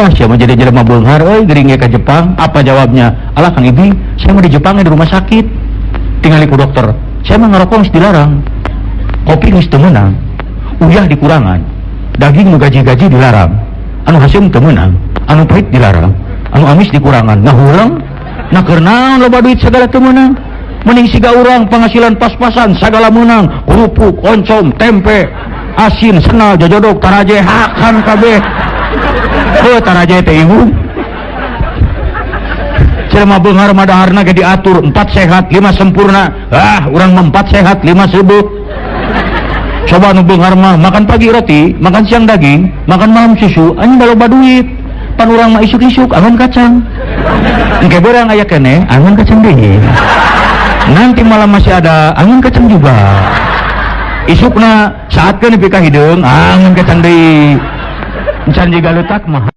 Alah, siapa jadi jelema beunghar euy, gering ge ka Jepang. Apa jawabnya? Alah, Kang Ibing, saya mah di Jepang di rumah sakit. Tingali ku dokter. Saya mah ngerokok geus dilarang. Kopi geus teu meunang. Uyah dikurangan. Daging nu gaji-gaji dilarang. Anu haseum teu meunang. Anu pahit dilarang. Anu amis dikurangan. Ngahuleng. Nah, keur naon loba duit segala teu meunang? Mending siga urang penghasilan pas-pasan segala meunang, kerupuk, oncom, tempe, asin, senal, jojodok, taraje, hakan kabeh. Heuh, taraje teh ibu. Jelema beunghar mah daharna ge diatur 4 sehat, 5 sempurna. Ah, urang mah 4 sehat, 5 seubeuh. Coba nu beunghar mah makan pagi roti, makan siang daging, makan malam susu, anjing loba duit. Pan urang mah isuk-isuk angon kacang. Engke beurang aya keneh, angon kacang deui. Nanti malam masih ada angon kacang juga. Isukna saat nepi ka hideung angon kacang deui. Encan jiga leutak mah.